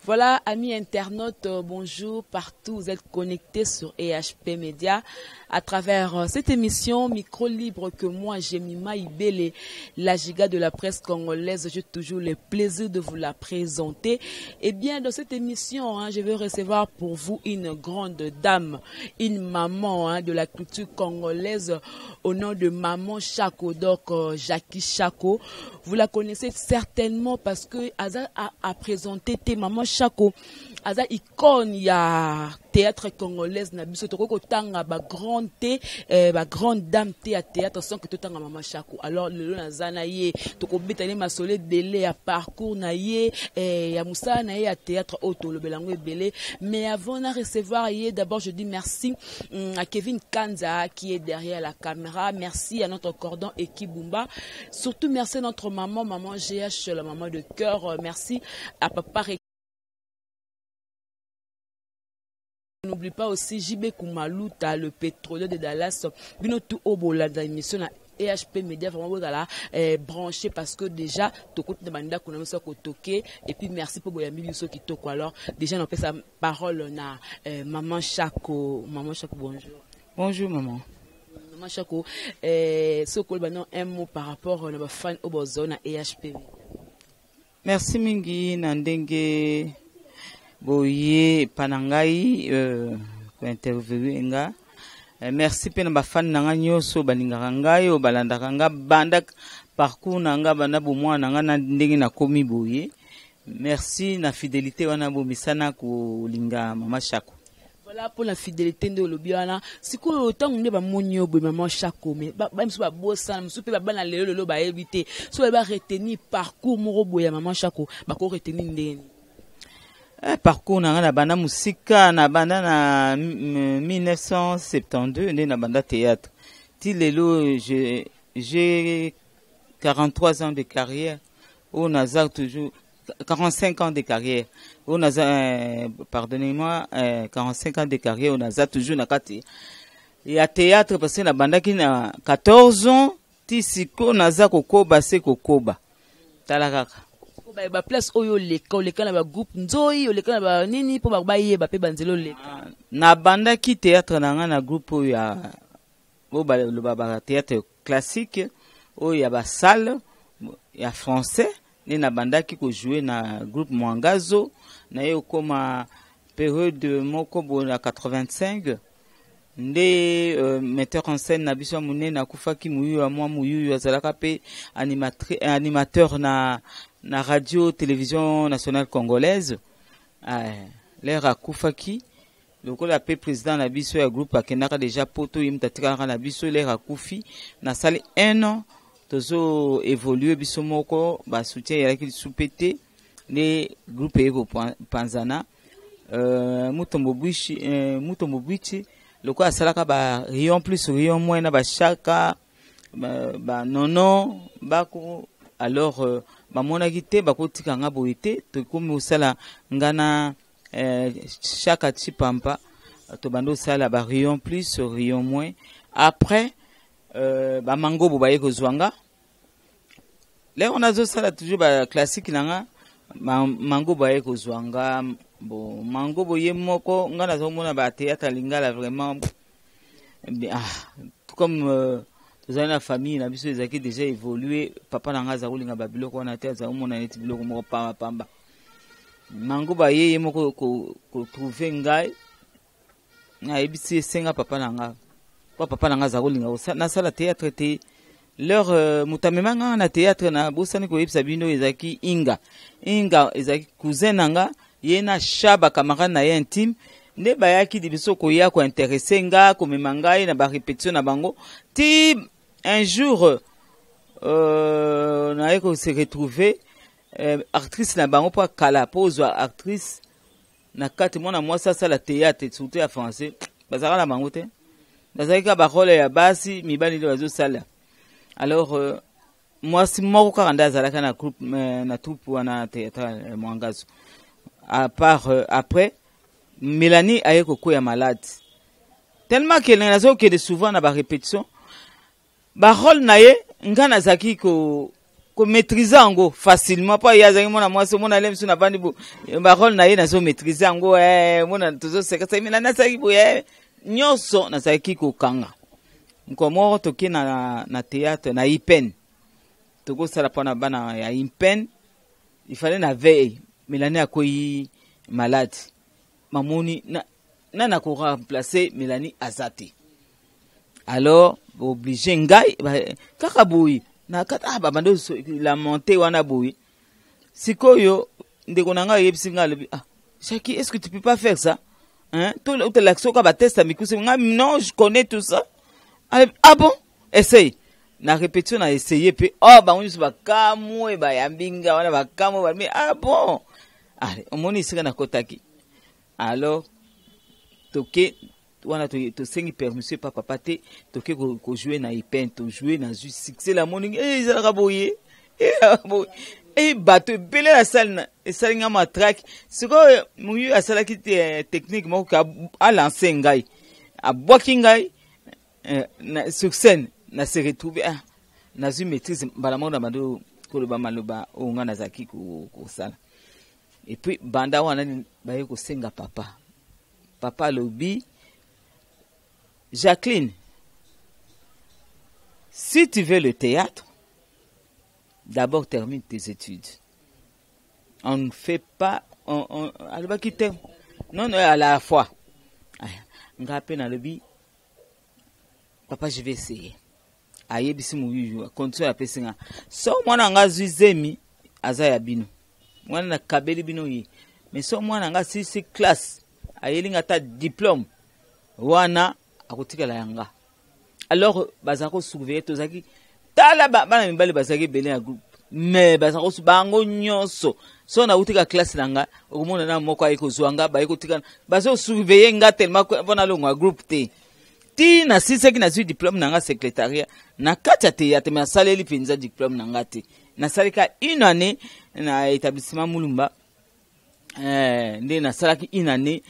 Voilà, amis internautes, bonjour partout. Vous êtes connectés sur EHP Media à travers cette émission Micro Libre que moi, Jemima Ibele, la giga de la presse congolaise, j'ai toujours le plaisir de vous la présenter. Et bien, dans cette émission, hein, je vais recevoir pour vous une grande dame, une maman, hein, de la culture congolaise au nom de Maman Chako, donc Jackie Chako. Vous la connaissez certainement parce que Aza a présenté tes Maman Chako. Aza icône ya théâtre congolaise na biso toko kotanga ba grande te, ba grande dame te ya théâtre sans que totanga Maman Chako. Alors lelo naza na ye toko betane masole ebele ya parcours na ye, ya musala na ye ya théâtre oyo tolobela yango ebele. Mais avant na recevoir ye, d'abord je dis merci à Kevin Kanza qui est derrière la caméra. Merci à notre cordon Ekibumba. Surtout merci à notre maman, maman GH, la maman de cœur. Merci à papa Ré. N'oublie pas aussi JB Koumalouta, le pétrolier de Dallas. Bino tout au bola dans l'émission na EHP Media, vraiment vous allez, branché parce que déjà tokoti na banda kuna biso kotoke. Et puis merci pour boyambi biso kitoko. Alors déjà on fait sa parole na maman Chako. Maman Chako, bonjour. Bonjour maman. Maman Chako, soko ba non un mot par rapport na ba fan au bozo na EHP. Merci mingi na ndenge boye panangai ko interviewer nga. Merci pe na ba fan na nga nyonso balingaka ngai oyo balandaka nga banda parcours na nga banda bomwana na nga na ndenge nakomi boye. Merci na fidélité wana bomisana kolinga Mama Chako. Voilà pour la fidélité nde olobi wana. Sikoyo ntango nde bamoni yo boye Mama Chako, mais ba misu babosana, mosusu mpe babana lelo lelo bayebi te. So ba retenir parcours moko boye ya Mama Chako, bako retenir ndenge nini? Parcours na nga na banda mosika, na banda na 1972 nde na banda théâtre ti lelo. J'ai 43 ans de carrière oyo naza toujours, 45 ans de carrière oyo naza, pardonnez-moi, 45 ans de carrière oyo naza toujours na kati ya théâtre parce que nabandaki na 14 ans ti sikoyo naza kokoba se kokoba. Tala kaka. Ba place oyo oleka, oleka na bagroupe nzoi, oleka na banini mpo bayeba mpe banzela oleka. Nabandaki théâtre na nga na groupe oyo ya oyo baloba ba théâtre classique oyo ya basalle ya français nde nabandaki kojouer na groupe Mwangazo. Naye okóma période moko boye na 85 nde metteur en scène na biso ya monene akufaki, Muyuyu ya mwa Muyuyu, azalaka mpe animateur na Radio Télévision Nationale Congolaise. L'heure akufaki, lokola mpe président na biso ya groupe akendaka déjà Poto, ye moto atikalaka na biso. L'heure akufi, nasali un an tozo évolue biso moko, basoutien eyalaki lisusu mpe te nde groupe eye kopanzana. Mutombo Bwichi, Mutombo Bwichi lokola asalaka ba Rion plus Rion moins na bashaka banono bako, alors bamonaki te bakotika nga boye te. Tokomi kosala nga na Chaka Chipampa, tobandi osala ba Rion plus Rion moins. Après bamangobo baye kozwa nga. Lero nazosala toujours baclassique na nga, mangobo aye kozwa nga. Bon, mangobo ye moko nga nazomona bathéâtre lingala vraiment, ah, comme tozali na famille na biso ezalaki déjà évolué. Papa na nga aza kolinga babiloko wana te, aza komona neti biloko moko pamba pamba. Mangobo aye ye moko kotrouver ngai, nayebisi esenga papa na nga po papa na nga aza kolinga nasala théâtre te. L'heure moto amema nga na théâtre, na bosani koyebisa bino, ezalaki Inga. Inga ezalaki cousin na nga, ye na cha bacamarade na ye intime nde bayaki liboso koya kointéresser nga, komema ngai na barépétition na bango ti un jour naye kose retrouver actrice na bango. Mpo akala mpo ozwa actrice na kati, mwana mwasi asala théâtre surtout ya français, bazalaka na bango te, bazalaki kaka barôle ya basi, mibali nde bazosala. Alors mwasi moko kaka nde azalaka na groupe, na troupe wana théâtre Mwangazo. À part après Mélanie aye kokwea malade tellement ke nazokende souvent na barépétition, barôle na ye nga nazalaki ko Komaîtrise yango facilement, mpo ye azalaki mwana mwasi. Omona le misu navandi bo barole na ye, nazomaîtrise yango. Mona tozoseka Melani asalaki boye, nyonso nazalaki kokanga. Mokolo moko toke na théâtre na IPN, tokosala mpona bana ya IPN. Il fallait na veille, Mélanie akwei malade. Mamoni na nakoremplace Mélanie aza te. Alors oblige ngai kaka boye na kati. Ah, babandi lamenter wana boye. Sikoyo ndeko na ngai oyebisi ngai, alobi: "Ah Jackie, est ce que tu peux pas faire ça, hein? Otalakisi oka bateste ya mikuse." Ngai: "Non, je connais tout ça." Alobi: "Ah bon, essaye." Na répétition na essaye mpe. Oh, bango nyonso bakamwe, bayambi nga wana, bakamwe, balobi: "Ah bon." Ale, omoni esika nakotaki. Alors toke wana, tosengi permission epa papa te, toke kojouer na IPN. Tojouer, nazwi succès. Namoni ezalaka boye, boye bato ebele na salle, esali nga matraque. Sikoyo moyu asalaki te technique moko, alance ngai, abwaki ngai sur scène. Na se retrouve, ah, nazwi maîtrise mbala moko na bando koloba maloba oyo ngai nazalaki kosala. Et puis banda wana baye kosenga papa. Papa alobi: "Jacqueline, si tu veux le théâtre, d'abord termine tes études. On ne fait pas on, alobaki te non, non, à la fois." Nga mpe nalobi: "Papa, je vais essayer." Ayebisi moyuyu condition apesi nga: "So mwana nga azwi zemi, aza ya bino, mwana nakabeli bino ye. Mais so mwana nga asilisi classe, ayeli nga ata diplôme wana, akotikala yanga." Alors bazala kosurveille. Tozalaki, tala, bana mibali bazalaki ebele na groupe, mais bazala bango nyonso. So nauti ka classe na nga, okomona na moko aye kozwa nga, baye kotikana, bazosurveille nga tellement mpo nalongwa groupe te. Ti nasilisaki, nazwi diplôme na nga secrétariat na kati ya théâtre. Mais nasaleli mpenza diplôme na nga te. Nasali ka une année na établissement Mulumba. Nde nasalaki une année,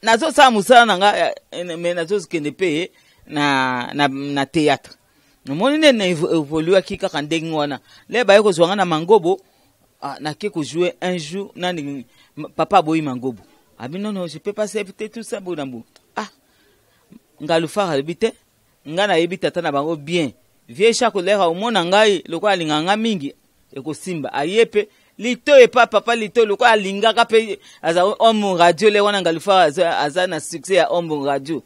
nazosala mosala na nga, mais nazokende mpe na théâtre. Namoni nde na évoluaki kaka ndenge wana. Le baye kozwa nga na Mangobo. Ah, nake kojouer un jour nani, papa aboyi Mangobo, abi: "Non, non, je peux pas accepter tout ça." Boye na boye. Ah, Ngalufar alobi te, ngai nayebi tata na bango bien, vieux chaque lera omona ngai lokola alingaka nga mingi, ekosimba. Aye mpe lito epa papa, lito lokola alingaka mpe aza homme radio. Le wana Ngalufar aza na succès ya homme radio.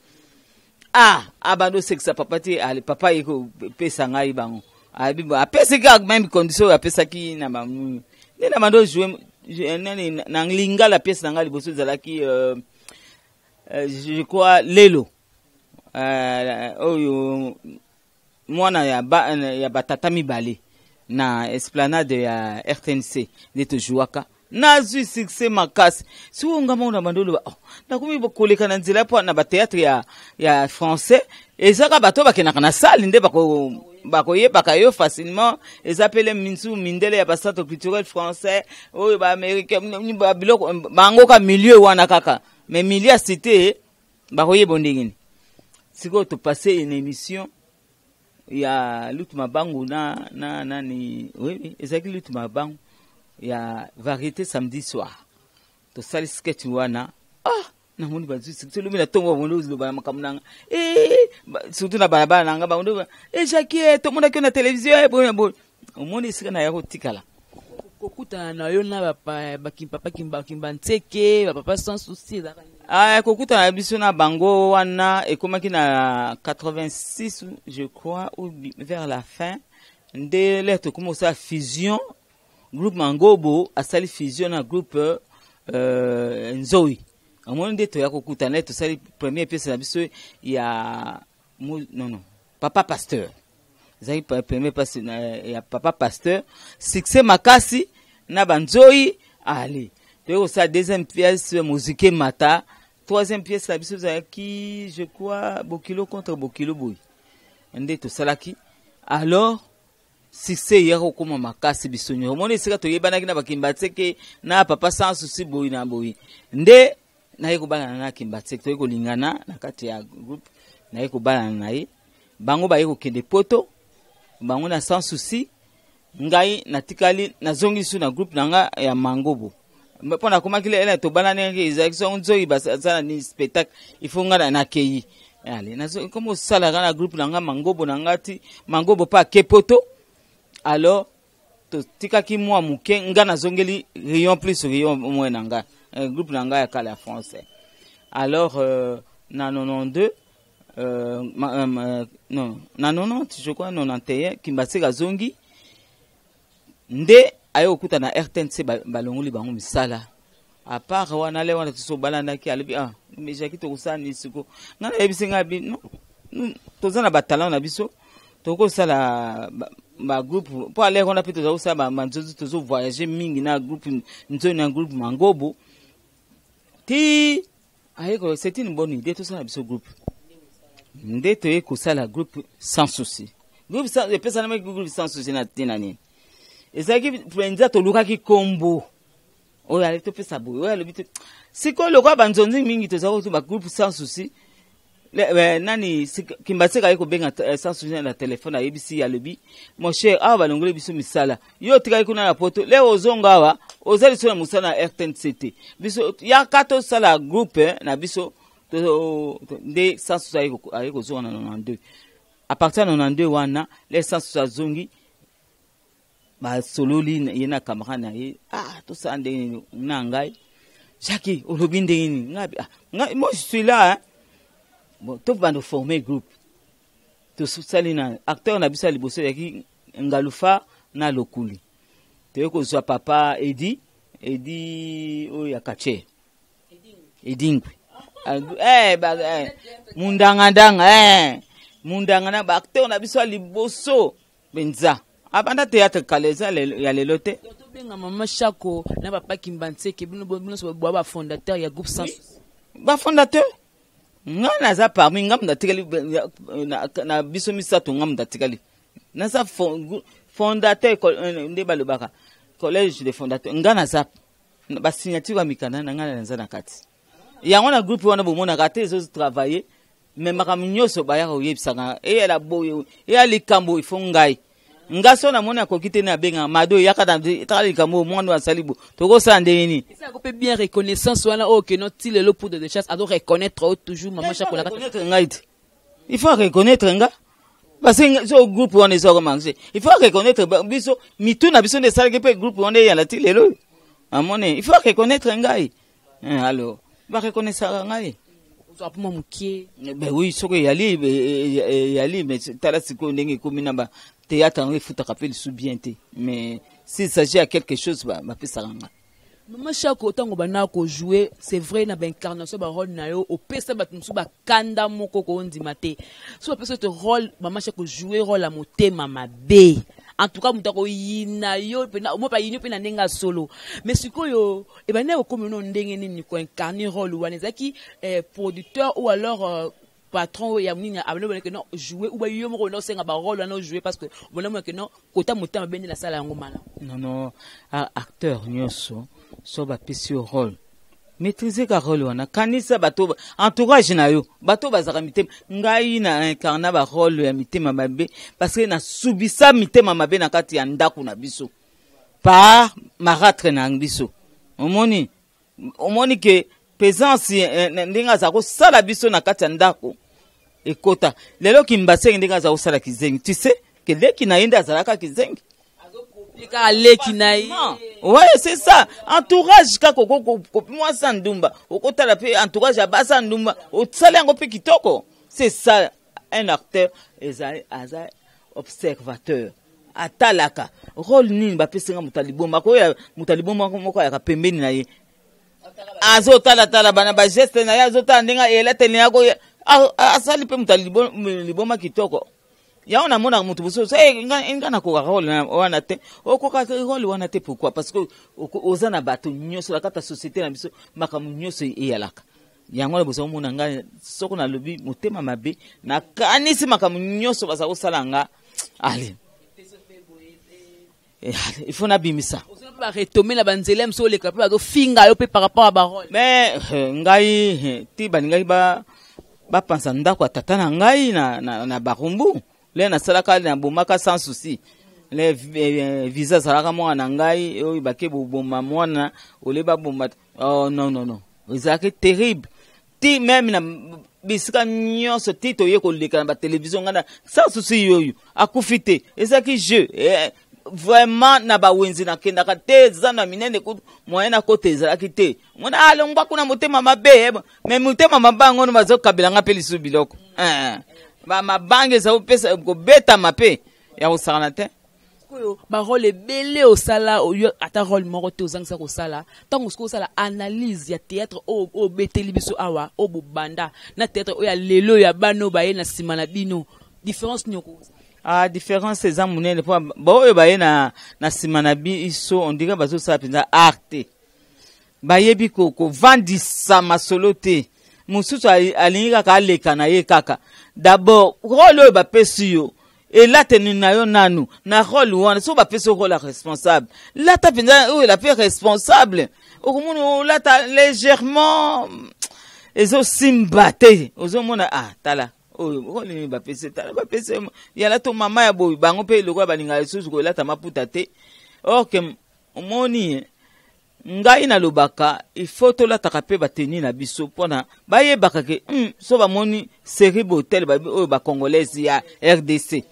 Ah, abandi osekisa papa te. Ale, papa ye kopesa ngai bango, abi apesi kaka même condition oyo apesaki na bamu. Nde na bandi ojouer nani na lingala. Pièce na ngai liboso ezalaki, je crois, lelo oyo mwana ya batata mibale na esplanade ya RTNC. Nde tojouaka, nazwi succès makasi. Sikoyo nga moko na bandi oloba: "Oh, nakomi koleka na nzela mpo na bathéâtre ya français." Ezaka bato bakendaka na salle nde bakoyebaka yo facilement. Eza pele minsu mindele ya bacentre culturel français oyo baaméricain, biloko bango ka milieu wana kaka. Mais milieu ya cité, bakoyeba ndenge nini? Sikoyo topasse une émission ya Lutu Mabangu na nani, oui, ezalaki Lutu Mabangu ya variété samedi soir. Tosali sketch wana. Ah, namoni bazwi succès. Lobi na ntongo, babondi oloba na makambo nanga, surtout na balabala nanga, babondi: "E Jackie, tomonaki yo na télévision." Boye na boye, omoni esika na ya kotikala. Kokutana na yo na papa Kimba Ntseke, bapapa Sans Souci, ezalaka? Ah, kokutana na biso na bango wana ekomaki na 86, je crois, ou vers la fin. Nde lere tokomi kosala fusion, groupe Mangobo asali fusion na groupe Nzoi. Omoni nde toya kokutana, tosali première pièce na biso ya, non, non, Papa Pasteur. Ezalaki première pièce ya Papa Pasteur, succès makasi na banzoi. Ale, toyei kosala deuxième pièce, Mozike Mata. Troisième pièce na biso ezalaki, je crois, Bokilo contre Bokilo. Boye nde tosalaki. Alors succès eyaka kokóma makasi. Biso nyonso, omoni esika toyebanaki na bakimba Tseke na papa Sans Souci. Boye na boye nde naye kobalana na Kimba Tseke. Toye kolingana na kati ya groupe, naye kobalana na ye. Bango baye kokende Poto, bango na Sans Souci. Ngai natikali, nazongi su na groupe na nga ya Mangobo, mpo nakomaki lele tobanani, ezalaki songo nzoi basala ni spectacle, il faut nga nakei. Ale, nakomi osalaka na groupe na nga Mangobo na nga ti Mangobo mpe ake Poto. Alors totikaki mwa moke, nga nazongeli Rion plus Rion moins na nga, groupe na nga ya kala ya français. Alors na 92, non, na 90 je crois, 91, Kimbaseka azongi nde aye kokuta na RTNC, balongoli bango misala. À part wana, le wana toso balandaki, alobi: "Ah, mais Jacki, tokosala nini siko?" Ngai nayebisi ngai abi: "Non, toza na batalent na biso, tokosala bagroupe." Mpo alere wana mpe toza kosala banzozi, tozovoyage mingi na groupe Nzoni, na groupe Mangobo. Ti aye, c'est une bonne idée, tosala biso groupe. Nde toye kosala groupe Sans Souci. Groupe epesanamaki groupe Sans Souci na ntina nini? Ezalaki mpenza tolukaki kombo oyo ale topesa boye, oyo alobi te. Sikoyo lokola banzonzi mingi toza kotu bagroupe Sans Souci, nani, Kimbaseka aye kobenga Sans Souci na telefone, ayebisi, alobi: "Mon cher, awa balongoli biso misala, yo otikali kuna na Poto, leo ozonga awa, oza liso na mosala na RTNC te, biso yaka tosala groupe na biso." Nde Sans Souci aye kozonga na 92. À partir ya 92 wana, le Sans Souci azongi, basololi ye na camarade na ye: "Ah, tosala ndenge nini na ngai? Jacki, olobi ndenge nini?" Ngai: "Ah, ngai, moi je suis là, hein." Bon, tobanda former groupe. Tosali na acteur na biso ya liboso ezalaki Ngalufa na Lokuli. Toye kozwa papa Edi, Edi oyo ya Kache, Edingwe, mundangandanga, mundanga na baacteur na biso ya liboso mpenza. Abanda théâtre kala, eza ya lelo te. Tobenga mama Shako na papa Kimbanseke, bino nyonso bwa bafondateur ya groupe Sans Bafondateur, nga naza parmi, nga mutu atikali na biso misato, nga mutu atikali, naza fondateur. Nde balobaka collège de fondateur, nga naza basignature ya mikanda na nga, naza na kati yango na groupe wana. Bomonaka te ezotravaille, mais makambo nyonso bayaka koyebisaka, eyala boye, eya likambo ifo ngai. Nga so namoni akoki te, nabengaka Mado: "Yaka, taka likambo, mwana asali bo, tokosala ndenge nini?" Esalaka mpe bien reconnaissance wana oyo keno ti lelo Poudre de Chasse azo reconnaître oyo toujours mama Shako. Reconnaître ngai te, il faut reconnaître nga parce que so groupe wana ezwaka marché, il faut reconnaître biso, mitu na biso nde esalaki mpe groupe wana eyala ti lelo oyo. Amoni, il faut reconnaître ngai. Alors bareconnaissaka ngai. Ozwaka mpo mwa mokie? Ben oui, soki eyali, eyali. Mais tala sikoyo ndenge ekomi na bathéâtre yango, efutaka mpe lisu bien te, mais s'il s'agit ya quelque chose, bapesaka nga. Mama Shako, ntango banda kojouer, c'est vrai, na baincarnation barole na yo, opesa bato mosusu bakanda moko koondima te. So bapesa ete rôle mama Shako, jouer rôle ya motema mabe, en tout cas moto akoyina yo mpena, mo bayini yo mpe na ndenge ya solo. Mais sikoyo ebandi kokomi no ndenge nini koincarne rôle wana? Ezalaki producteur ou alors patron ya nini abandi oboneke non jouer, ou yo moko ona osenga barole wana ojouer parce que obona non kota motema mabe nde nasala yango malamu? Non, acteur nyonso, so bapesi yo rôle, maîtrise ka rôle wana. Kanisa bato, entourage na yo, bato bazalaka mitema. Ngai na incarna barole ya mitema mabe parce que nasubisa mitema mabe na kati ya ndako na biso par marâtre na biso. Omoni ke présence ndenge aza kosala biso na kati ya ndako ekota lelo. Kimbasenge, ndenge aza kosala kizengi, tu sais ke leki na ye nde azalaka kizengi. Kaka leki na ye. Ouais, c'est ça, entourage kaka. Mwasi ya ndumba, okotala mpe entourage ya basi ya ndumba, osala yango mpe kitoko. C'est ça, un acteur eza aza observateur, atalaka rôle nini bapesinga. Moto aliboma, akoya moto aliboma moko ayaka pembeni na ye, azotalatala bana bageste na ye, azotala ndenge elateli yako, asali mpe moto liboma kitoko. Yango namonaka moto mosusu: "Nga nakoka rôle wana te." Okoka rôle wana te, pourquoi? Parce que oza na bato nyonso na kati ya société na biso, makambo nyonso eyalaka yango wana. Boza komona ngai, soko nalobi motema mabe, nakanisi makambo nyonso baza kosala nga. Ale, il faut nabimisa. Baretome na banzela mosusu, oleka mpe bazofinga yo mpe par rapport à barole. Mais ngai ti balingaki bapansa ndako ya tata na ngai na Barumbu, le nasalaka, nabomaka Sans Souci. Le visa azalaka mwana na ngai oyo bake boboma mwana ole baboma. Oh non, non, non, ezalaki terrible. Ti même na bisika nyonso, ti toye koleka na batelevizio, ngai na Sans Souci oyo akufi te, ezalaki jeu. Vraiment, na bawenze nakendaka te, eza na minene kutu moyen nakota ezalaki te. Mona alongwa kuna, motema mabe. Mais motema mabe yango no bazokabelanga mpe lisusu biloko. Bamabange eza kopesa kobetama mpe ya kosakana te. Oyo barole ebele osala oyo, ata role moko te ozangisa kosala. Ntango soki osala analyse ya théâtre oyo obeteli biso awa, oyo bobanda na théâtre oyo ya lelo, ya bana oyo baye na nsima na bino, différence nini okoza? Ah, différence eza monene, mpo baoyo baye na nsima na biso, on dirait bazosala mpenza art te, bayebi kovandisa masolo te. Mosusu alingi kaka aleka na ye kaka. D'abord role oyo bapesi yo, elateni na yo nanu na role wana. Soki bapesi yo role ya responsable, lata mpenza oyo ela mpe responsable. Okomona olata légèrement, ezosimba te. Ozomona, ah, tala oyo role nini bapesi, tala bapesi yala to mama ya boye. Bango mpe lokola balingaka lisusu kolata maputa te. Or que omoni, ngai nalobaka, il faut tolataka mpe bateni na biso mpona bayebaka ke so bamoni série botel oyo bacongolaise ya RDC,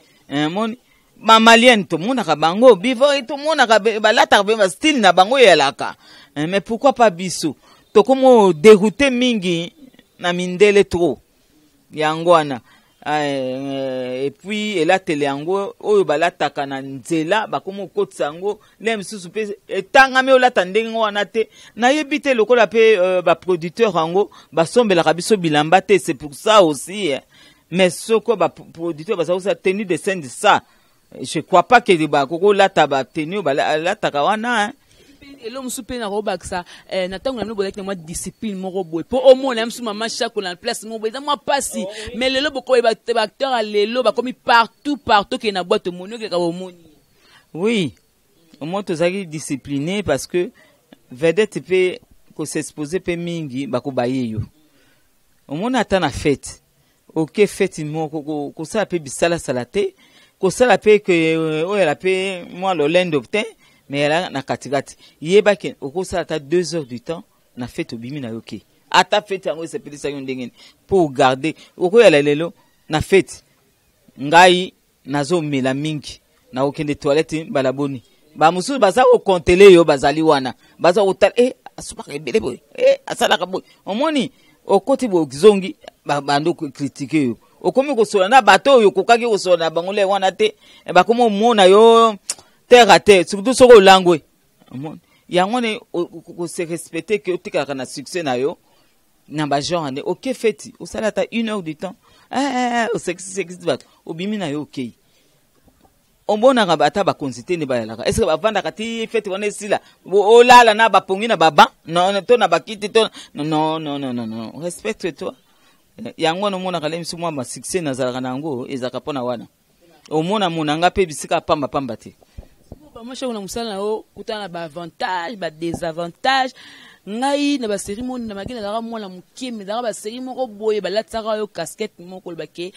moni bamalienne tomonaka bango bivo, tomonaka balataka mpe bastyle na bango eyalaka. Mais pourquoi pas biso tokomi dérouté mingi na mindele trop? Yango wana. Et puis elateli yango oyo balataka na nzela, bakomi kokotisa yango nde misusu mpe etangami. Olata ndenge wana te, nayebi te. Lokola mpe baproducteur yango basombelaka biso bilamba te, c'est pour ça aussi, eh. Mais soko baproducteur baza kosala tenue de scène, ça je crois pas que bakokolata batenue oyo balataka wana, hein. Elo mosusu mpe nakobakisa, na ntango na bino bozalaki na mwa discipline moko boye, mpo omona mosusu mama Shako na place moko boye eza mwa pasi. Mais lelo bokoyeba, baacteur ya lelo bakomi partout partout. Okende na boîte, omoni, okeka, bomoni. Oui, omoi tozalaki discipliné parce que vedette mpe kos'exposer mpe mingi, bakobaye yo. Omoni, ata na fête, oke fête moko, kosala mpe bisalasala te, kosala mpe ke oyo yala mpe mwa lolendo te, mais yala na katikati. Yebaki okosala ata 2 heures du temps na fête, obimi na yo ke ata fête yango esepelisaki yo ndenge nini, mpo ogarde. Okoyala lelo na fête, ngai nazomela mingi, nakokende toilette mbala boni? Bamosusu baza kokontele yo, bazali wana, baza kotala asubaka ebele boye, asalaka boye. Omoni, okoti bozongi, bando critiquer yo. Okomi kosola na bato oyo okokaki kosola na bango le wana te, bakomi omona yo terre à terre, surtout soki olangwe. Omoni yango ne kose respecter ke otikalaka na succès na yo na bagenre nde. Oke feti, osali ata une heure du temps, osekisi bato, obimi na yo, okei. Omonaka ata bakonzi te nde bayalaka. Est-ce bavandaka ti fete wana esila, olala na bapongi na baba non, to na bakiti to? Non, non, non, non, non, respecte toi. Yango wana omonaka le misu mwa basuccès nazalaka na yango, ezalaka mpona wana. Omona monanga mpe bisika pamba pamba te. Mama Shako, na mosala na yo, kutana na baavantage, badésavantage. Ngai na basérie moko na maki, nazalaka mwana moke, me ezalaka basérie moko boye, balatisaka yo casquette moko, olobake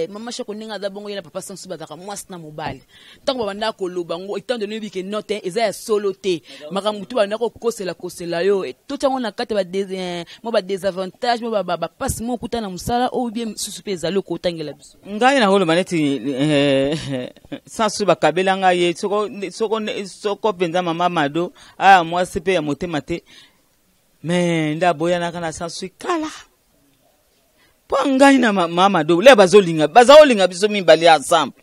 mama Shako ndenge aza bongo, ye na papa Sansu bazalaka mwasi na mobali. Ntango babandaka koloba ngo, étant donné oyebi ke no te, eza ya solo te, makambo tu babandaka kokosela kosela yo, totiango na kati ya mwa badésavantage, mwa bapasi moko okuta na mosala oyo bien susu mpe ezali okotangela biso. Ngai nakoloba neti Sansu bakabela ngai ye soko soko soko mpenza mama Mado aya mwasi mpe ya motema te, me nde aboyanaka na Sansu kala, mpo ngai na mama Mado le bazolinga, baza kolinga biso mibale ensemble.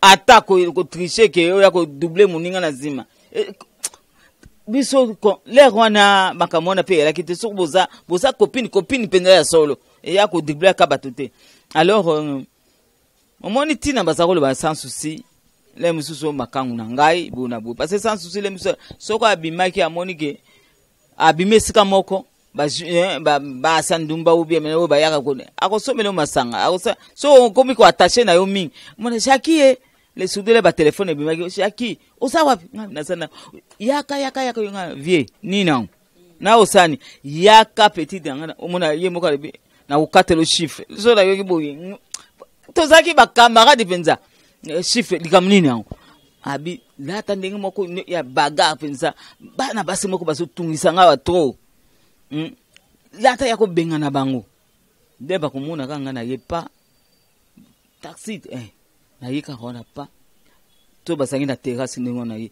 Ata kotricher ke oyo akodoubler moninga na nsima biso lere wana, makambo wana mpe eyalaki te. Soki boza copine, copine mpenza ya solo, eya kodoubler aka bato te. Alors omoni ntina baza koloba Sans Souci le mosusu oyo makangu na ngai boye na boye, parce que Sans Souci le mosusu soki abimaki, amoni ke abimi esika moko, basa ndumba ou bien oyo bayaka kone, akosomela yo masanga. So okomi koattacher na yo mingi, mona Jaki ye le surtout le batelefone ebimaki, Jaki oza wapi? Naza na, yaka, yaka, yaka. Yo nga vie nini nango na osani, yaka petite yanga. Omona ye moko alobi nakokatela chiffre. So nayoki boye, tozalaki bacamarade mpenza. Chiffre likambo nini yango? Abi lata ndenge moko ya bagarre mpenza, bana basi moko bazotungisa nga ba trop. Lata ya kobengana bango nde bakomona kaka nga na ye pa taxi, na ye kaka wana pa to bazangi na terrasse ndenge wana ye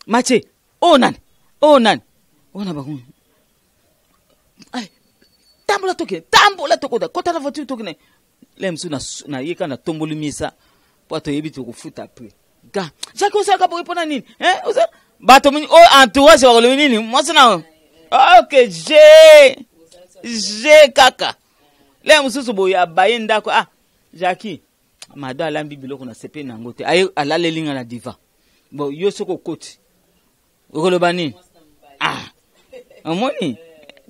Mathieu, oyo nani, oyo nani wana bako tambola, tokende, tambola, tokota, kota na voiture, tokende. Le mosusu na ye kaka natomboli misa po toyebi tokofuta après. Ga Jacques, osalaka boye mpona nini? Bato oyo entourage bakolobi nini? Mwasi na ok je je kaka le mosusu boye abaye ndako. Ah, Jackie, mado alambi biloko na sepe na yango te, aye alaleli nga na divan. Bon, yo soki okoti okoloba nini? Ah, omoni,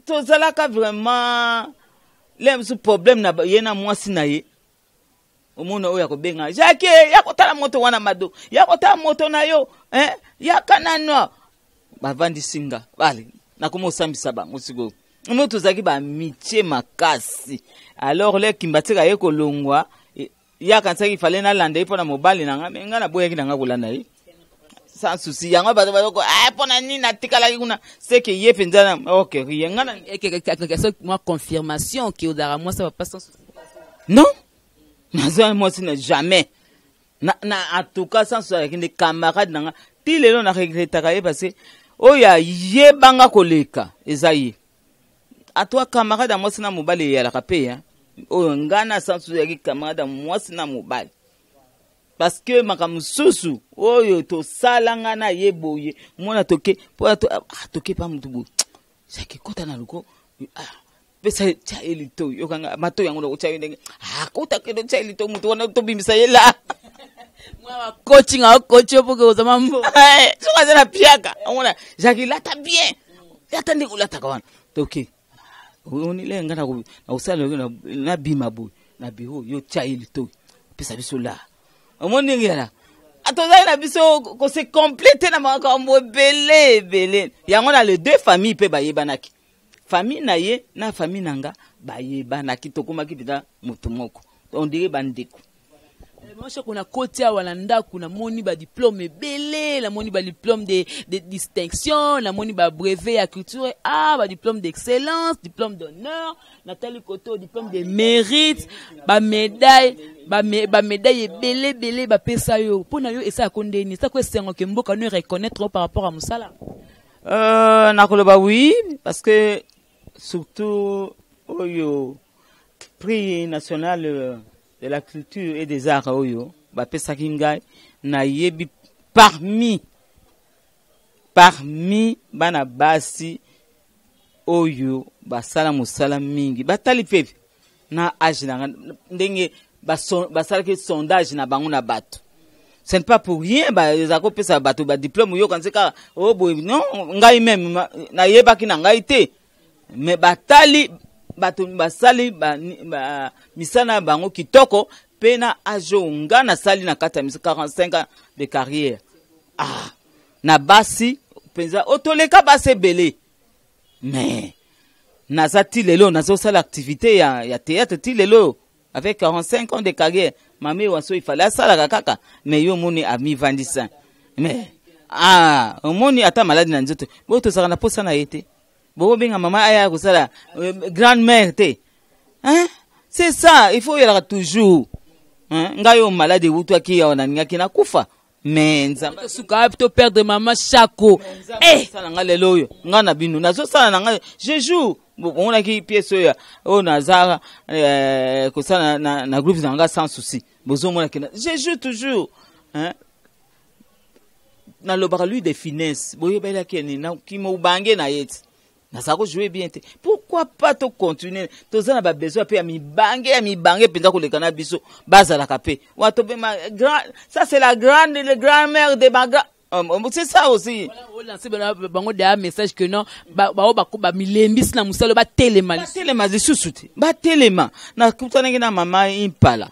tozalaka vraiment le mosusu problème na ye na mwasi na ye. Omona oyo akobenga Jacques, ya kotala moto wana, mado ya kotala moto na yo, eh? Yaka nano, bavandisi nga bale, nakoma osambisa bango. Sikoyo mo tozalaki baamitié makasi. Alors le Kimbatika ye kolongwa, ye akanisaki fale nalanda ye mpo na mobali na nga, me nga naboyaki na nga kolanda ye sans souci. Yango bato bazoko, ah, mpo na nini natikalaki kuna? Seke ye mpenza na ok ye nga na Mwa confirmation ke ozalaka mwasi papa sans souci? Non, naza mwasi na jamais na en tout cas sans souci azalaki nde camarade na nga. Ti lelo na regrettaka ye parce que oyo ayebanga koleka eza ye. Atoi camarade ya mwasi na mobali eyalaka mpe ya oyo nga na sans souci ezalaki camarade ya mwasi na mobali, parce que makambo mosusu oyo tosala nga na ye boye, mona toke mpo ah, toke pa motu boye, Jacques, kota na loko, ah, pesa tia ye litoi, yokanga matoi yango nakotya ye ndenge, ah, kota kende tia ye litoi, motu wana tobimisa ye la. Mwa coaching aocoach yo mpoke ozama mbo. Soki aza na piaka, omona Jacques, lata bien, lata ndenge olataka wana, toke onile nga nakosala nabima boye na bureau, yo tia ye litoi, pesa biso la. Omoni ndenge yala tozali na biso kose compléter na makambo ebele ebele. Yango na les deux familles mpe bayebanaki, famille na ye na famille na nga bayebanaki, tokomaki mpenza motu moko, on dirait bandeko. Mashako, na koti awa na ndako, namoni badiplôme ebele, namoni badiplôme de distinction, namoni babrevet ya culture, ah, badiplôme d'excellence, diplôme d'honneur, natali koto diplôme de mérite, bamédaille, bamédaille ebele ebele bapesa yo. Mpo na yo esalako ndeni? Esalako esengo ke mboka no reconnaître par rapport à mosala? Nakoloba oui, parce que surtout oyo prix national de la culture et des arts oyo bapesaki ngai, nayebi parmi bana basi oyo basala mosala mingi, batali mpe na age na nga ndenge basalaki sondage na bango na bato. Ce n'est pas pour rien eza kopesa bato badiplôme oyoka nse kaka o boye. Non, ngai même nayebaki na ngai te, mais batali bato basali ba misala na bango kitoko mpe na age oyo nga nasali na kati ya 45 ans de carrière. Ah, na basi mpenza oyo toleka basi ebele, mais naza ti lelo nazosala activité ya théâtre ti lelo avec 45 ans de carrière. Mame waso ifale asalaka kaka, mais yo omoni amivandisa, mais ah, omoni ata maladi na nzoto boyo tozalaka na posa na ye te, bokobenga mama aya kosala grande mère te, hein? C'est ça, il faut oyelaka toujours, hein? Ngai oyo maladi ewutwaki awa, nalingaki nakufa, mais Nzambe Suka to perdre mama Shako. Eh, sala nga lelo oyo nga na bino nazosala na ngai, je joue. Bomonaki pièce oyo oyo naza kosala na groupe na nga sans souci, bozomonaki je joue toujours, hein? Nalobaka lui de finesse, boyebelaki nini kimobange na ye ti naza kojouer bien te. Pourquoi pas tocontinue? Toza na babesoin mpe ya mibange, ya mibange mpenza koleka na biso bazalaka mpe wa tobema grand. Ça, c'est la grande, le grand-mère de ma grand, c'est ça aussi. Olancer bango deya message que non, bao bamilembisi na mosala, batelema. Batelema lisusu te, batelema. Nakutanaki na mama Impala,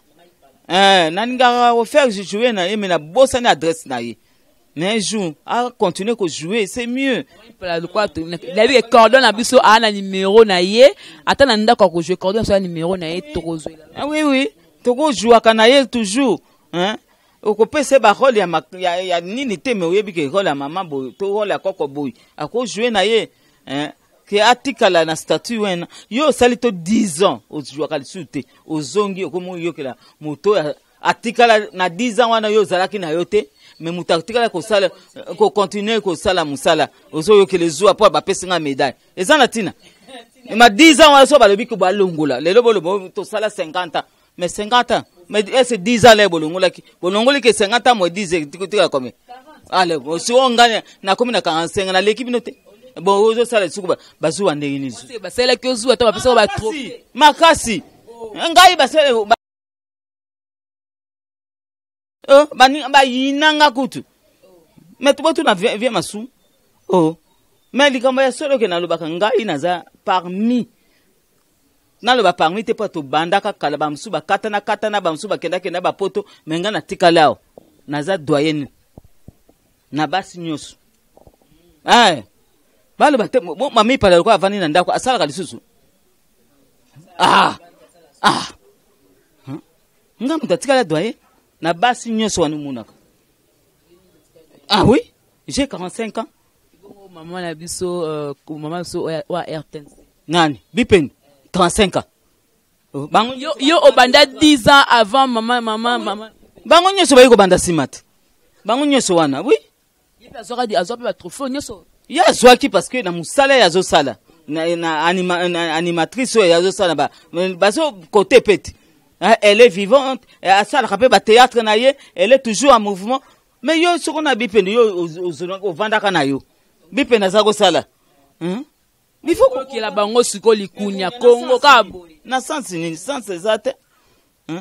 nalingaka kofaire jouer na ye, me nabosani adresse na ye, mais un jour a continuer kojouer, c'est mieux. Nayebi ke cordon na biso aa na numéro na ye, ata na ndako akojouer, cordon na biso aa numéro na ye, tokozwela. Ah, oui, tokojouaka na ye toujours, hein? Okopesa ye barole ya, ya, ya nini te, me oyebi ke role ya mama boye to role ya koko boye akojoue na ye, eh? Ke atikala na statut wana. Yo osali to 10 ans, ozwaka lisusu te, ozongi, okomi oyokela moto atikala na 10 ans wana. Yo ozalaki na yo te, me moto atikala kosala, kocontinue kosala mosala, ozoyokela ezuwa mpo bapesi nga médaille. Eza na ntina ma 10 ans wana? So balobi ko balongola lelo, boloba tosala 50 ans, mais 50 ans, mais ese 10 ans le bolongolaki, bolongoli ke 50 ans moins 10 etikala combien? Ale sikoyo ngai nakomi na 45, naleki bino te. Bon, ozosala lisuku bazuwa ndenge nini? Basalelaki ozuwa to bapesaka batrophée makasi. Ngai basala bayinanga kutu, me tobotuna vie masu. Oh, me likambo ya solo ke nalobaka, ngai naza parmi, naloba parmi te, mpo tobandaka kala, bamosusu bakatana katana, bamosusu bakendakenda bapoto, me ngai natikali awa, naza doyenne na basi nyonso. Eh, baloba te mama ipala lokola avandi na ndako, asalaka lisusu. Ah, ah. Nga moto atikala doyen na basi nyonso wana omonaka. Ah oui, j'ai 45 ans. Mama na biso, mama biso wa RTNC. Nani? Bipeni, 35 ans. Bango yo, yo obanda 10 ans avant mama mama mama. Bango nyonso bayi kobanda nsima te, bango nyonso wana, oui. Ye mpe azwaka, azwa mpe batrophée nyonso. Ye azwaki parce que na mosala ye azosala na, na animatrice oyo azosala, bazo kote pe te. Elle est vivante, asalaka mpe bathéâtre na ye, elle est toujours en mouvement. Mais yo soko na Bipende, yo ovandaka na yo, Bipende aza kosala, Il faut kokela bango sikoyo likunya Kongo kaka boye. Na sens nini? Sens eza te,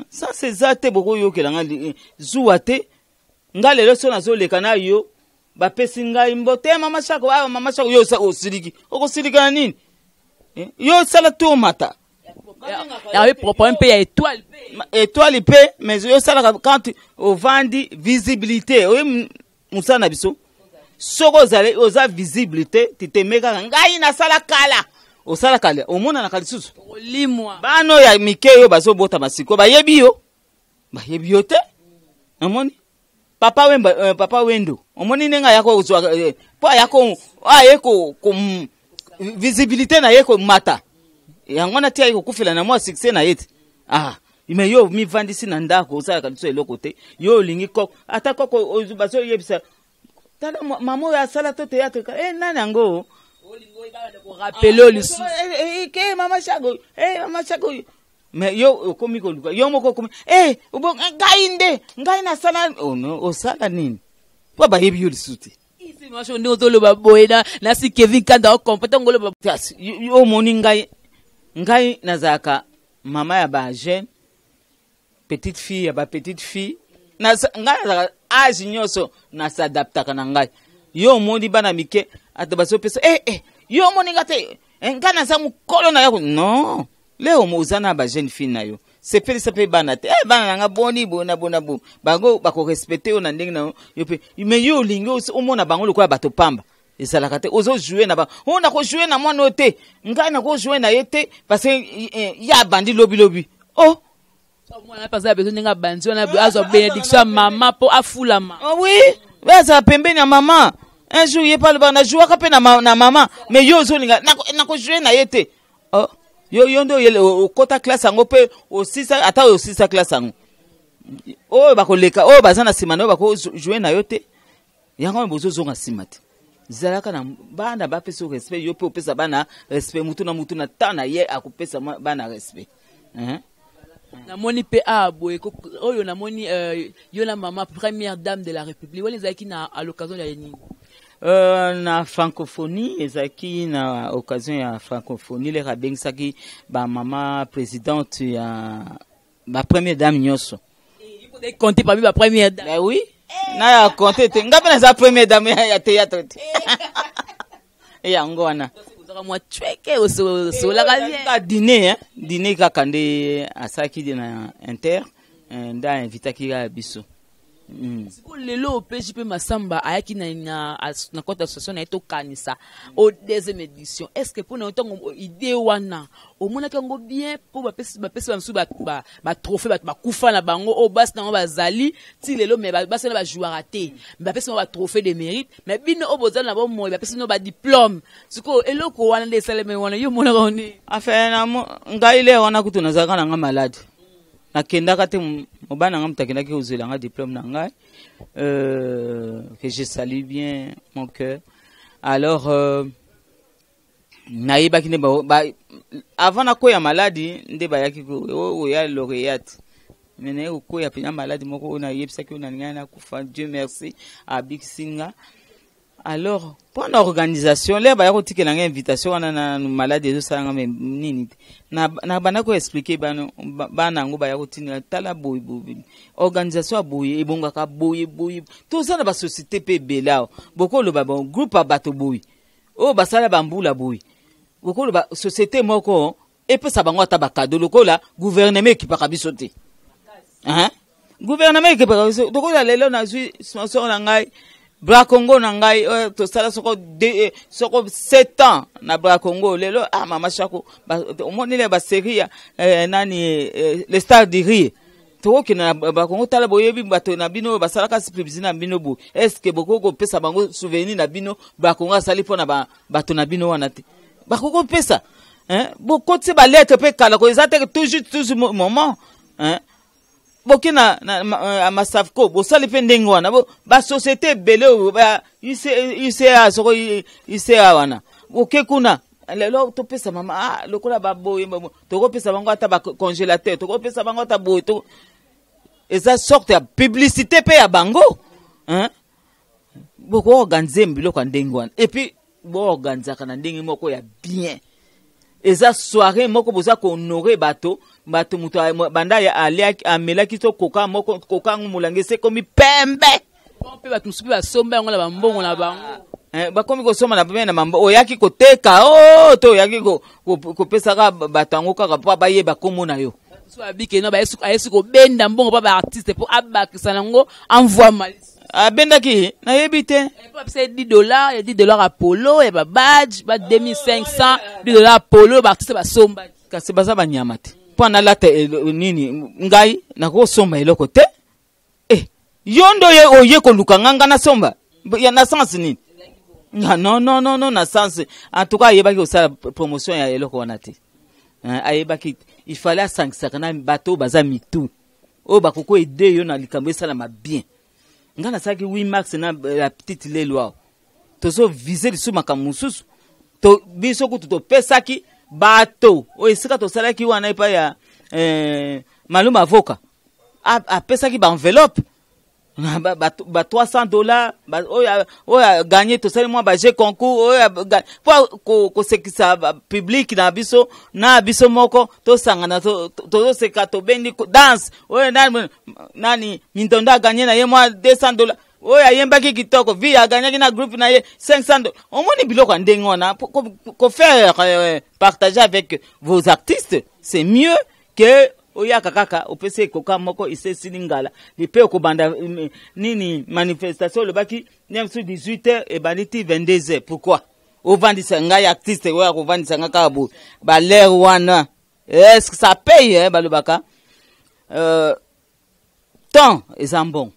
sens eza te. Bokoyokela nga zuwa te. Nga lelo so nazoleka na yo, bapesi ngai mbote: "Mama Shako, awa mama Shako." Yo osiliki, okosilika na nini? Yo osala tomata. Yawe problème mpe ya étoile. Étoile mpe, mais yo osalaka quand ovandi, visibilité oyo mosala na biso. Soki ozali oza visible te, titeme kaka ngai nasala kala, osala kala, omonanaka lisusu. Olimwa. Bana oyo ya mike oyo bazobotama sikoyo, bayebi yo, bayebi yo te. Omoni Papa Wemba, Papa Wendo, omoni ndenge aya kozwa, mpo aya aye ko visibilité na ye komata, yango wana ti aye kokufela na mwa succès na ye te. Ah, me yo mivandisi na ndako, osalaka liso eloko te. Yo olingi koko, ata koko bazoyebisa: "Tala mama oyo asala to théâtre." Eh, nani yango? Rappeler lisusu. Ke mama Shako, mama Shako. Me yo okomi koluka yo moko, okomi ngai nde ngai nasala. Oh, no, osala nini mpo bayebi yo lisusu te? Ndenge ozoloba boye nasi Kevin Kanda ocomprendre ntango oloba. Kasi yo omoni ngai, ngai nazalaka mama ya bajeune petite fille, ya bapetite fille. Ngai nazalaka age nyonso, nasadaptaka na ngai. Yo omoni bana mike ata bazopesa yo omoni nga te, ngai naza mokolo na yako. Non, leo oza na bajeune fille na yo, sepelisa mpe bana te. Bana na nga boni bona bona bo bango bakorespecte yo na ndenge na yo mpe. Me yo olingi omona bango lokola bato pamba, ezalaka te. Ozojoue na bango oyo, nakojoue na mwana oyo te, ngai nakojoue na ye te, parce que ye abandi lobilobi. Oh. Mwana mpe aza besoin ndenge abandi wana, azwa bénédiction ya mama mpo afulama. Oh, oui, azala pembeni ya mama. Un jour ye mpe alobaka: "Najouaka mpe na mama." Mais yo ozolinga nakojoue na ye te. Oh, yo nde okota classe yango mpe osisa, ata osisa classe yango, oyo bakoleka, oyo baza na nsima na yo, bakojoue na yo te. Yango wana bozozonga nsima te. Zalaka na bana, bapesa yo respect, yo mpe opesa bana respect. Mutu na mutu na temps na ye akopesa bana respect, hein? Namoni mpe awa boye oyo namoni yo na mama première dame de la République wana, ezalaki na à l'occasion ya nini? Na francophonie, ezalaki na occasion ya francophonie. Lere abengisaki bamama présidente ya bapremière dame nyonso. Compter parmi bapremière dame? Ben oui, na ya compte te, nga mpe naza première dame ya théâtre te, yango wana. Ozaka mwa tweke, osolaka bien. Ka dîner, hein? Dîner kaka nde asalaki na inter, nde ainvitaki kaka biso. Sikoyo lelo opeji mpe Masamba ayaki na cote association na ye, tokanisa o deuxième édition. Est ce que mpona yo, ntango idée wana omonaki yango bien, mpo bapesi bamisusu batrophée, bato bakufa na bango, oyo basi nango bazali ti lelo, mais basi wana bajouaka te, mais bapesi bango batrophée de mérite, mais bino oyo bozali na bomoi, bapesi bino badiplôme? Sikoyo eloko wana nde esalemi wana, yo omonaka ngo nini? Enfin, ngai le wana kutu nazalaka na nga malade, nakendaka te. Mobali na nga moto akendaki kozwela nga diplôme na ngai, que je salue bien mon cœur. Alors nayebaki nde avant nakwea maladi nde bayaki koya lauréate, mais naye kokwea mpenza maladi moko oyo nayebisaki, oyo nalingai nakufa. Dieu merci, abikisi nga. Alors mpo na organisation, l'heure baya kotikela ngai invitation wana na maladi ezosala nga, mais nini te, na banda koexpliquer bana yango baya kotindela: tala, boye boye, organisation ya boye ebongaka boye boye. Toza na basociété mpe ebele awa. Bokoloba bon, groupe ya bato boye oyo basala bambula boye, bokoloba société moko epesa bango ata bacadeau, lokola gouvernement ekipaka biso te, hein? Gouvernement ekipaka biso. Lokola lelo nazwi sponsor na ngai, Bracongo na ngai, oyo tosala soko 7 ans na Bracongo. Lelo, ah, mama Shako, omoni le basérie ya nani, Le Star du Rire, tokokende na Bakongo. Tala, boyebi bato na bino oyo basalaka publicité na bino boye, est-ce bokoki kopesa bango souvenir na bino? Bakongo asali mpo na bato na bino wana te, bakoki kopesa. Bokotisi balettre mpe kala ko, eza te toujours toujours moment, hein? Boke na Masafco, bosali mpe ndenge wana. Basociété ebele oyo UCA, soko UCA wana, boke kuna lelo, topesa mama, ah, lokola baboye, tokopesa bango ata bacongélateur, tokopesa bango ata boye. Eza sorte ya publicité mpe ya bango, hein? Bokoorganiser biloko ya ndenge wana, et puis boorganizaka na ndenge moko ya bien. Eza soirée moko boza kohonorer bato. Bato, moto banda amelaki to koka moko, koka yango molangi ese ekomi pembe. Mpe bato mosusu mpe basomba yango na bambongo na bango. Bakomi kosomba na pembe na mambo. Oyaki koteka o to oyaki kopesaka bato yango kaka mpo bayeba kombo na yo? So abike no, ayesi kobenda mbongo mpo baartiste, mpo abakisa nango envoi malisi. Abendaki, nayebi te. Mpo apesa 10 $, ya 10 $ ya polo, ya babadge ba 2500, 10 $ ya polo, baartiste basombaki. Kasi baza banyama te mpo analata nini. Ngai nakosomba eloko te. Yo nde oye koluka nga, nga nasomba ya na sens nini? Nga non, non, non, non, na sens, en tout cas ayebaki kosala promotion ya eloko wana te. Ayebaki il fallait asangisaka na bato oyo baza mitu, oyo bakoki aider yo na likambo esalama bien. Nga nasalaki 8 mars na la petite lelo awa, tozoviser lisusu makambo mosusu. Biso kutu topesaki bato oyo esika tosalaki wana epai ya Maluma Avoka, apesaki baenveloppe ba 300 $, oyo agagner. Tosali mwa bajeu concours oyo mpo kosekisa public na biso, na biso moko tosangana, tozoseka, tobendi danse. Oyo nani, nani Mindondo agagner na ye mwa 200 $, oyo ayembaki kitoko vi agagnaki na groupe na ye 500. Omoni biloko ya ndenge wana, kofaire partager avec vos artistes, c'est mieux que oyaka kaka opesi ekoka moko, ese esili ngala mpe okobanda nini, manifestation. Olobaki ne mosusu 18 heures, ebandi ti 22 heures. Pourquoi ovandisa ngai artiste oyo akovandisa ngai kaka boye balere wana? Est ce que ça paye, eh? Balobaka temps eza mbongo.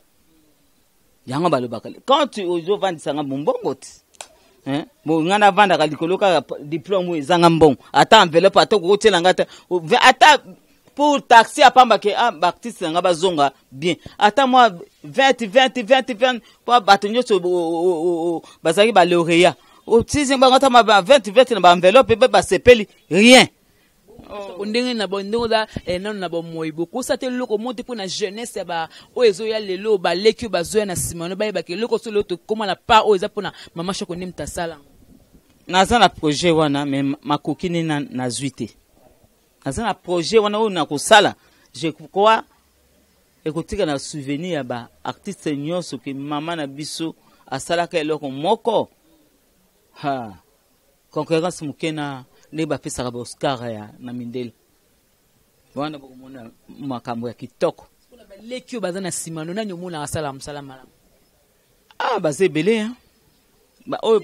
Yango balobaka, quand ozovandisa nga mombongo ti, hein? Bo nga navandaka likolo kaka diplôme oyo ezanga mbongo, ata enveloppe, ata okokotiela nga te, ata pour taxi apamba ke, ah, baartiste na nga bazonga bien, ata mwa 20 20 20 20, mpo bato nyonso bazalaki balauréat, otisi bango ata 20 20 na baenveloppe mpe basepeli, rien. Ndenge na ndenge oza nano na bomoi, bokosa te eloko mo te mpo na jeunesse ya ba oyo ezoya lelo, baleki oyo bazoya na nsima no, bayebaka eloko so lelo tokóma na part oyo eza mpona mama Shako nde moto asala. Naza na projet wana, mais makoki nde nazwi te. Naza na projet wana oyo nakosala, je crois ekotika na souvenir ya baartiste nyonso ke mama na biso asalaka eloko moko, ha concurrence moke na ndenge bapesaka baoscar ya na mindele wana. Bokomona makambo ya kitoko. Baleki oyo baza na nsima no, nani omonaka asala mosala malamu? Ah, baza ebele hein. Oyo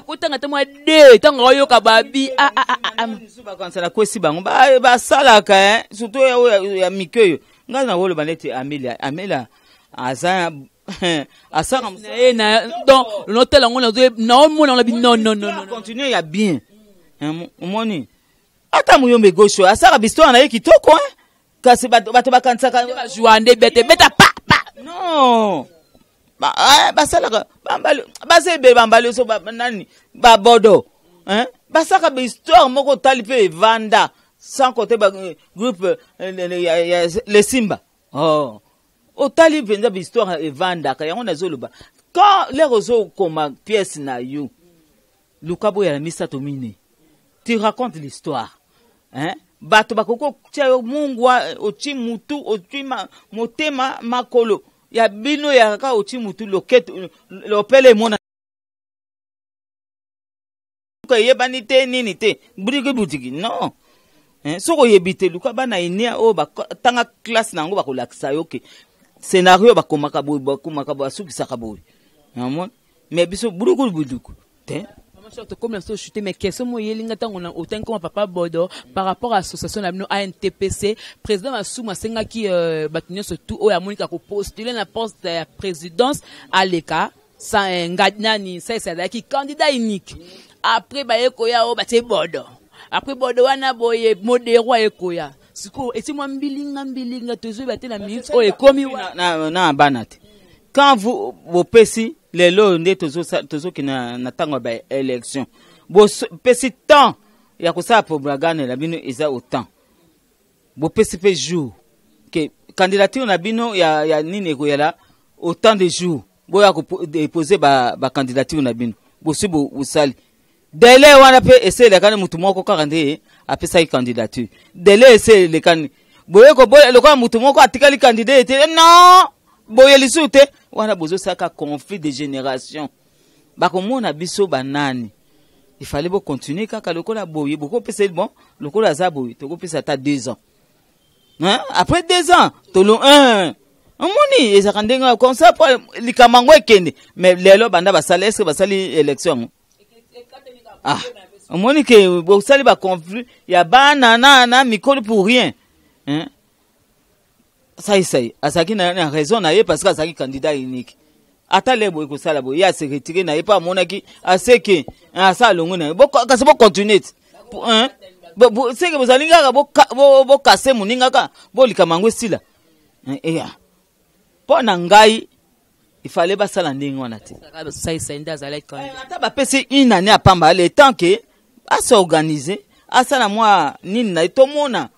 kotanga te mwa de ntango oyoka babi ah, ah, ah, ah. Mosusu bakanisa nakwesi bango, basalaka hein. Surtout oyo ya mike oyo ngai nakoloba neti Amelia. Amelia aza asaka na ye na donc notala yango naomona ngo nabi non non non. Continue ya bien. Omoni ata Muyombe Gauche oyo asaka bistoire na ye kitoko hein. Kasi bato bakanisaka bazwa nde bete beta pa pa. Non, basalaka bambali, baza ebele, bambali oso nani, babodo hein? Basalaka bahistoire moko otali mpe evanda sans côté ba groupe ya le Simba. Oh. Otali mpenza bahistoire evandaka yango. Nazoloba, quand l'heure ozokoma pièce na yo, luka boyala misato mine, tu racontes l'histoire hein? Bato bakoki kotia yo mungwa, oti mutu, oti motema, makolo ya bino ya kaka oti mutu loketo lopele emona eyebani te nini te budiki budiki non hein? Soki oyebi te, luka bana enia oyo batanga classe na yango, bakolakisa yo ke scénario bakomaka boye, bakomaka boye, asukisaka boye. Amoni, mais biso buduku buduku te. Tokomi na so chute, mais question mo eyelinga ntango otangi koma papa Bodo par rapport à association na bino ANTPC. Président Masumu asengaki bato nyonso tu oyo amonika kopostule na poste ya présidence aleka. Nani Saisa azalaki candidat unique. Après baye koya oyo batie Bodo. Après Bodo wana boye, Modero aye koya. Sikoyo eti mwa mbilinga mbilinga, tozoyeba te na minute oyo ekomi. Na bana te, quand vous bopesi lelo oyo nde tozokende na ntango ya baélection, bopesi temps ya kosala propagande na bino, eza autant bopesi mpe jour ke candidature na bino ya nini ekoyala autant de jours, boya kodepose bacandidature na bino. Bosi bosali délai wana mpe ese elekani, mutu moko kaka nde apesaki candidature. Délai ese elekani, boye koboya lokola mutu moko atikali candidat ete non, boye lisusu te. Wana bozosalaka conflit de génération, bakomona biso banani. Ifale bocontinue kaka lokola boye, bokopesa bon lokola aza boye, tokopesa ata 2 ans hein? Après 2 ans tolo un omoni ezalaka ndenge comme ça po likambo yango ekende. Mais lelo banda basali, est ce que basali élection yango? Ah, omoni ke bosali baconflit ya bana na mikolo pour rien hein? Saisai azalaki na raison na ye parce que azalaki candidat unique. Ata le boye kosala boye, ye ase retire na ye mpo amonaki aseke asa alongwe na ye. Kasi bocontinue ti seke bozali kaka bokase moninga kaka bolikama yango esila. Eya, mpo na ngai ifale basala ndenge wana te. Saisai nde azalaki candidat. Ata bapesi une année ya pamba, le temps ke as'organiser, asala mwa nini na ye, tomona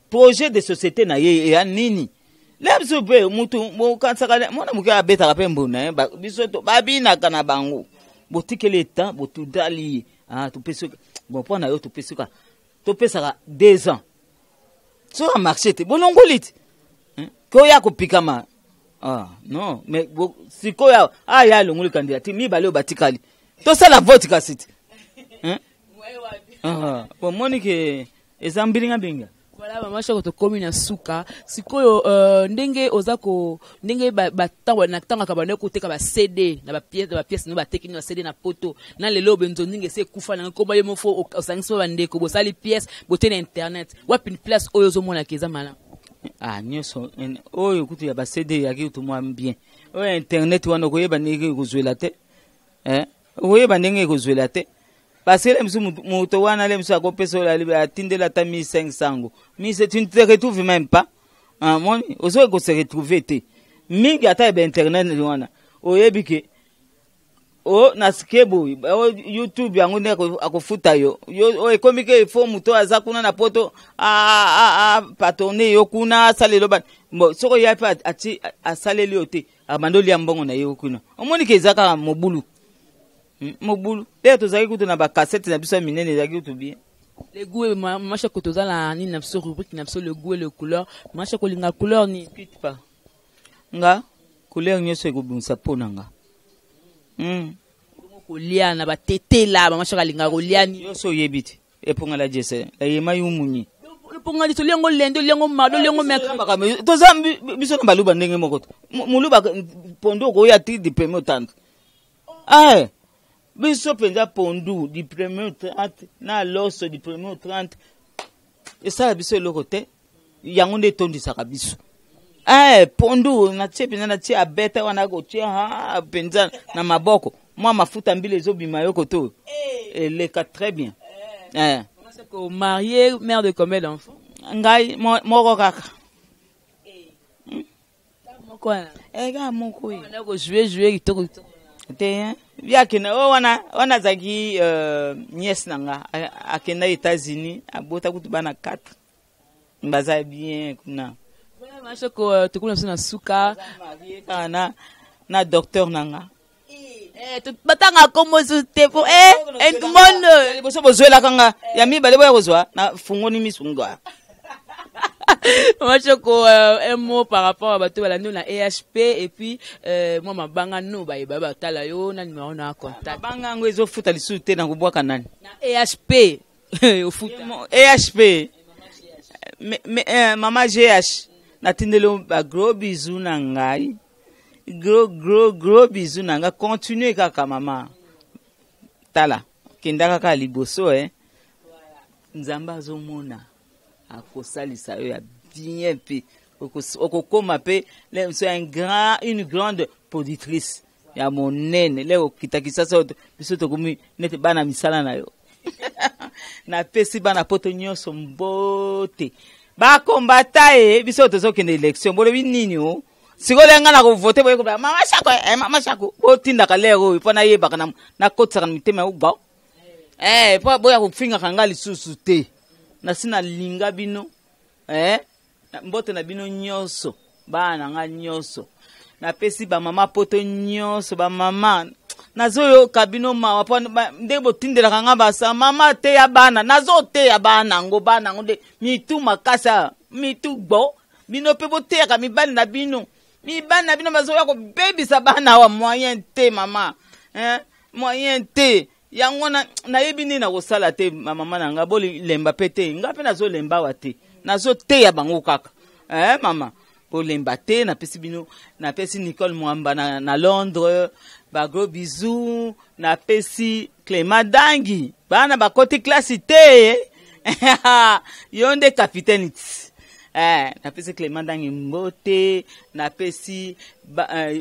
projet de société na ye eya nini. Le biso mpe mutu bokanisaka mwana moke abetaka mpe mbona ye, biso to babinaka na bango. Botikeli etan, botudali ye. Ah, topesi bon mpo na yo, topesi ka topesaka 2 ans, soki amarché te, bolongoli te ke oya kopikama. Ah non, mais sikoyo aya alongoli candidature mibale oyo batikali, tosala vote kasi te. Ah, bomoni ke eza mbilinga mbilinga. Voilà, mama Shako, tokomi na suka sikoyo. Ndenge oza ko ndenge na ntangaka bando koteka ba CD na bapièce no, bateki na CD na poto na lelo benzo ndenge ese ekufa nango komba yo mofo osangisi ba bandeko, bosali pièce bote na internet, wapi place oyo ozomonaka eza malamu? Ah, nyonso oyo kutu ya baCD eyaki kutu mwa bien. Oyo internet wana, okoyeba ndenge ekozwela te, eh? Okoyeba ndenge ekozwela te parce que le mosusu moto wana, le mosusu akopesa oyo atindeli ata 1500 ngo 1000, tu ne te retrouves même pas. Ah, moni ozoki kose retrouver te mingi. Ata ya bainternet wana, oyebi ke o nasike boye o YouTube yango nde akofuta yo. Yo ekomi ke ifo moto aza kuna na poto apatone yo kuna asaleli yo. Bon, soki oya mpe ati asaleli yo te, abandi olia mbongo na ye kuna. Omoni ke eza kaka mobulu. Mobulu te. Tozalaki kutu na bacassette na biso ya minene, ezalaki kutu bien. Le goût, mama Shako, toza na nini na biso, rubrique na biso, le goût et le couleur. Mama Shako, olinga couleur nini? Quitte pas nga, couleur nyonso ekobongisa mpo na nga. Kolia na batetela, mama Shako alingaka kolia nini? Nyonso oyebi te, epongala jese layema yumunyi. Mponga liso liango lendo liango mado liango mercredi. Toza biso na baluba ndenge moko. Muluba pondu okoya ti du premier au 30. Ah, biso mpenza pondu du premier au 30 na loso du premier au 30 esala biso eloko te, yango nde etondisaka biso. Eh, pondu natie mpenza, natie abeta wana kotia mpenza na maboko, mwa mafuta mbila ezobima yo koto eleka très bien. Eh. Marié, mère de combien d'enfants? Ngai moko kaka. Moko wana? Eh, kaka moko ye. Wana kojouer jouer kitoko kitoko. Te, ye akende oyo wana wana azalaki nièce na nga, akenda États-Unis, abota kutu bana 4, baza bien kuna. Mashoko, tokuna biso na suka. Kaka na docteur na nga. Batanga kombo lisusu te po monde. Liboso bozwelaka nga, ya mibale boya kozwa na fungoni misu nga. Machoko, un mot par rapport à bato balandi na EHP et puis moi mabanga no bayeba batala yo na numéro na contact. Mabanga yango ezofuta lisusu te, na kobwaka nani? Na EHP ofuta. EHP mama GH, natindeli yo ba gros bisous na ngai, gros gros gros bisous na ngai. Continue kaka mama, tala kenda kaka liboso, eh. Nzambe azomona, akosalisa yo ya bien mpe okokóma mpe so un grand, une grande productrice ya monene. Le okita Kisasa, biso tokomi neti bana misala na yo. Napesi bana poto nyonso mbote, bakombata ye. Biso tozokende élection, bolobi nini? O sikoyo nga na kovote, boye kobela mama Shako, eh, mama Shako. Botindaka lere oyo mpo nayebaka, nakotisaka na mitema ya ba eh, mpo boya kofingaka nga lisusu te. Nasi nalinga bino, eh, mbote na bino nyonso, bana na nga nyonso. Napesi bamama poto nyonso, bamama nazoyoka bino mawa mpo ndenge botindelaka nga basa mama teya bana. Nazoteya bana yango, bana yango nde mitu makasi, mitu gbo. Bino mpe boteyaka mibali na bino, mibali na bino bazoya kobebisa bana awa. Moyen te mama, hein? Moyen te. Yango nayebi nde nakosala te. Mama na nga, bolemba mpe te, nga mpe nazolemba awa te, nazoteya bango kaka, eh, mama bolemba te. Napesi bino, napesi Nicole Mwamba na Londres bagros bisous, napesi Clément Dangi, bana bakoti klasi te, yo nde capitaine ti. Eh, napesi Clément Dangi mbote, napesi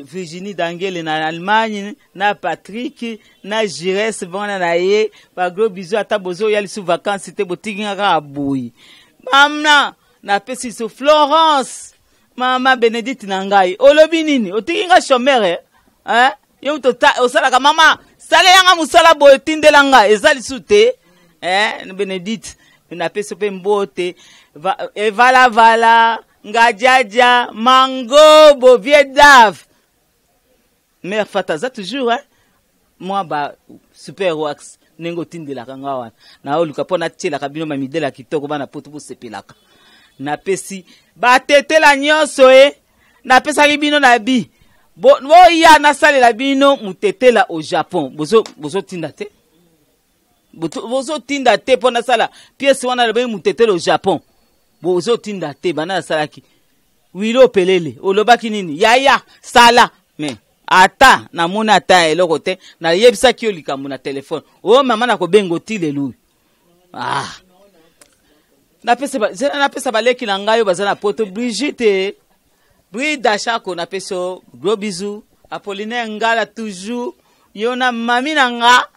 Virginie Dangele na Allemagne, na Patrick na Gires bana na ye, bagros bisous. Ata bozoya lisu vacances te, botiki nga kaka boye. Mama, napesi lisu Florence, mama Bénédicte na ngai, olobi nini? Otiki nga chômeur, eh? Yo moto osalaka, mama salelanga mosala boye, otindela nga eza lisu te, eh? Bénédicte, napesi mpe mbote. Evalavala ngadiadia mangobo vie dave mare Fata aza toujours, hein? Mwa ba super wax ndenge otindelaka nga wana, naoluka mpo natielaka bino bamidele ya kitoko, bana poto bosepelaka. Napesi batetela nyonso e napesaki bino na bi boya nasalela bino motetela au Japon. Bozotinda te, bozotinda te mpo nasala pièce wana alobaki motetela au Japon, bozotinda te. Banda nasalaki wilo pelele, olobaki nini? Yaya sala me ata namoni ata eloko te. Nayebisaki yo likambo na telefone oyo, mama, nakobenga oti lelo oyo. Ah. Napesa baleki na ngai oyo baza na poto, Brigitte Brida Shako, napesi yo gros bisou. Apollinaire Ngala, toujours yo na mami na nga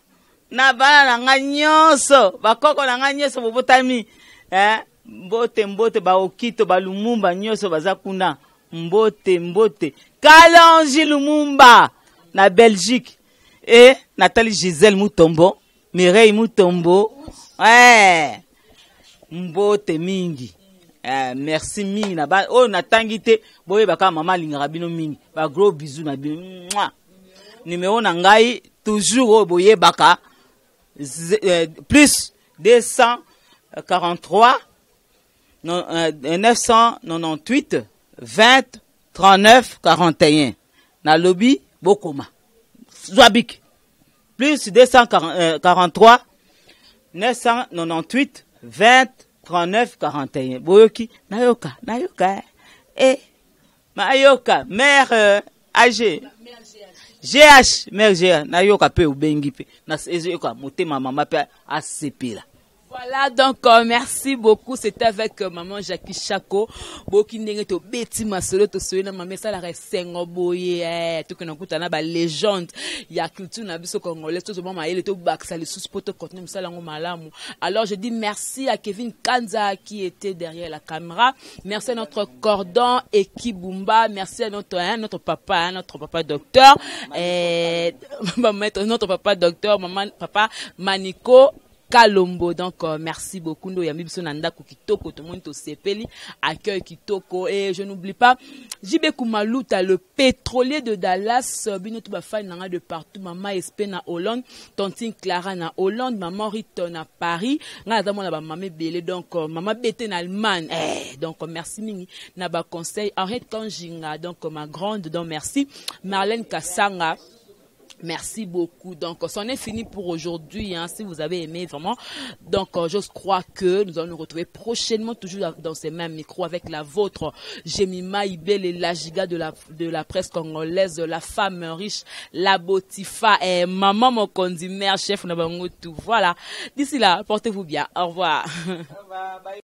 na bana na nga nyonso, bakoko na nga nyonso bobotami, eh? Mbote mbote baokito balumumba nyonso baza kuna, mbote mbote. Kalonji Lumumba na Belgique e natali Gisele Mutombo, Mireille Mutombo, eh, mbote mingi, eh, merci mingi na ba oyo natangi te. Boyeba kaka mama alingaka bino mingi, ba gros bisous na bino. Mwah. Numéro na ngai toujours oyo boyebaka, plus 243 non, 998 20 39 41. Nalobi bokoma, zwa bic: plus 243 998 20. 39 41. Boyoki, nayoka, nayoka. Eh, mayoka, mère AG. GH, mère GH, nayoka pe obengi pe. Na ezoyoka motema mama pe asepela. Voilà, donc merci beaucoup. C'était avec maman Jackie Chako. Boki ndenge to beti masolo to soyena mama sala resengo boye eh to kana kuta na ba légende ya culture na biso congolais to zo mayele to bakisa lisusu po to continuer mosala ngo malamu. Alors je dis merci à Kevin Kanza qui était derrière la caméra. Merci à notre cordon Ekibumba, merci à notre hein, notre papa, hein, notre papa docteur et notre papa docteur, maman papa Maniko Kalombo. Donc merci beaucoup ndo yambi biso na ndako kitoko, tomoni tosepeli, accueil kitoko. Et je n'oublie pas JB Kumaluta, le pétrolier de Dallas, bino to bafani nanga de partout, maman Espe na Hollande, tantine Clara na Hollande, maman Rita na Paris, nga naza mona ba mama ebele, donc maman Bete na Allemagne, donc merci mingi na ba conseil Henriette Kanjinga, donc ma grande, donc merci Marlène Kassanga. Merci beaucoup. Donc, c'en est fini pour aujourd'hui. Hein, si vous avez aimé vraiment. Donc, j'ose croire que nous allons nous retrouver prochainement, toujours dans ces mêmes micros, avec la vôtre, Jemima Ibele, la giga de la presse congolaise, la femme riche, la Botifa, et maman Mokondi, mère chef, Nabango, tout. Voilà. D'ici là, portez-vous bien. Au revoir. Au revoir. Bye.